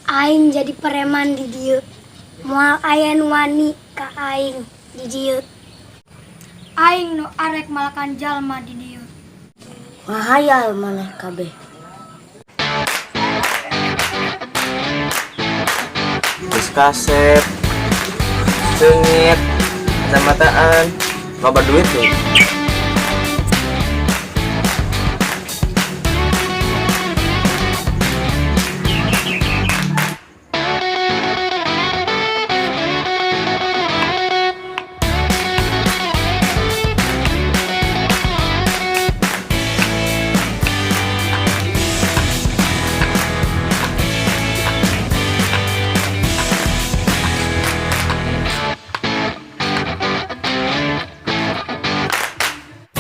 Aing jadi preman di dieu. Moal aya nu wani ka aing di dieu. Aing nu arek malakan jalma di dieu. Ngahayal maneh kabeh. Terus kaset, sengit, kacamataan, loba duit tuh.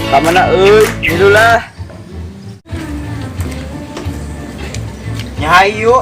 Kamana euy? Milu lah. Nyahayu.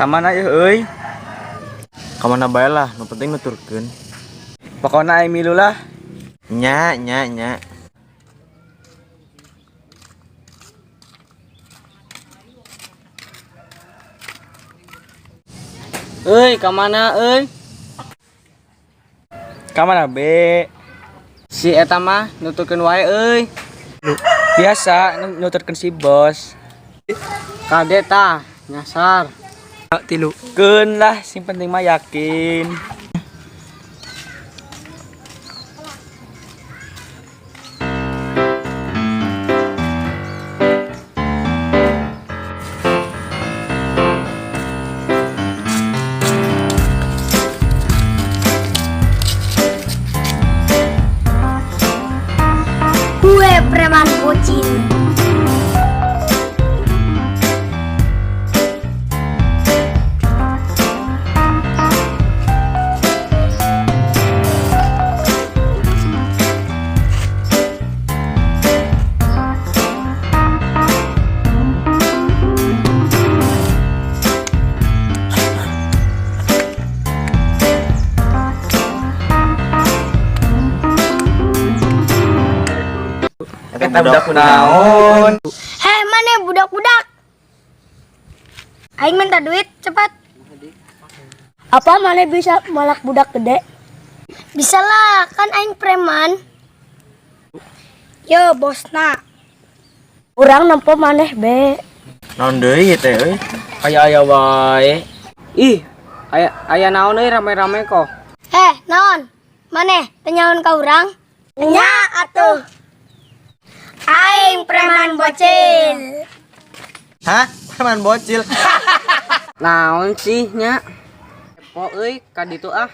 Kamana yeuh euy? Kamana bae lah, nu penting nuturkeun. Pokona aing milu lah. Nya nya nya. Euy, ka mana euy? Kamana be? Si eta mah nuturkeun wae euy. Biasa nuturkeun si bos. Kade tah nyasar. Tilukeun lah, sing penting mah yakin. Gue preman bocil. Eta budak kunaon? Heh, mana budak-budak? Aing minta duit cepat. Apa maneh bisa malak budak gede? Bisa lah, kan aing preman. Yo, bosna. Urang nempo maneh be. Naon deui teh euy? Aya aya wae. Ih, aya aya naon euy rame-rame kok. Heh, naon? Maneh teu nyaon ka urang? Nya atuh. Aing preman bocil. Hah? Preman bocil. Naon sih nya? Kepo euy ka ditu ah.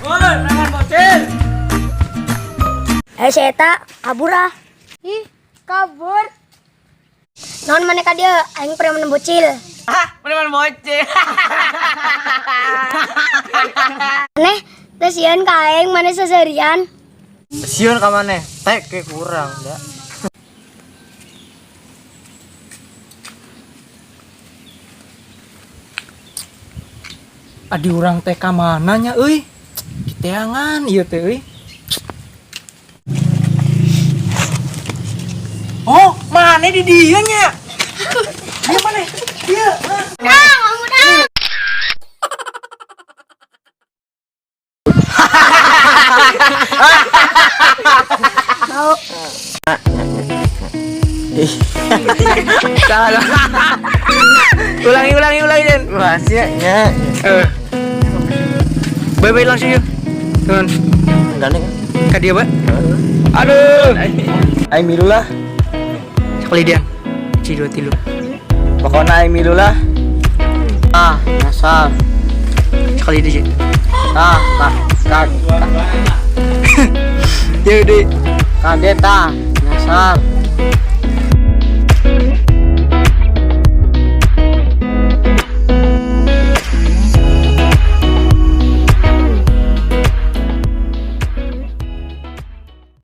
Woi, preman bocil. Eh si eta kabur ah. Ih, kabur. Naon maneh ka dieu? Aing preman bocil. Hah, preman bocil. Maneh teu sieun ka aing, maneh seserian. Sieun ka maneh? Teh ke kurang da. Adi urang teh ka mana nya euy? Diteangan ieu teh euy. Oh, mana di dieu nya? Dieu mana? Dieu. Ah, kamu dah. Mau. Salah. Ulangi, ulangi, ulangi, Den. Masih nya. Eh. Bye bye langsung yuk. Tuh. Gandeng. Ka dieu ba? Aduh. Aing milu lah. Sakali dia. Hiji, dua, tilu. Pokoknya aing milu lah. Ah, nyasar. Sakali deui. Tah, tah, ka, Ya udah. kade tah, nyasar.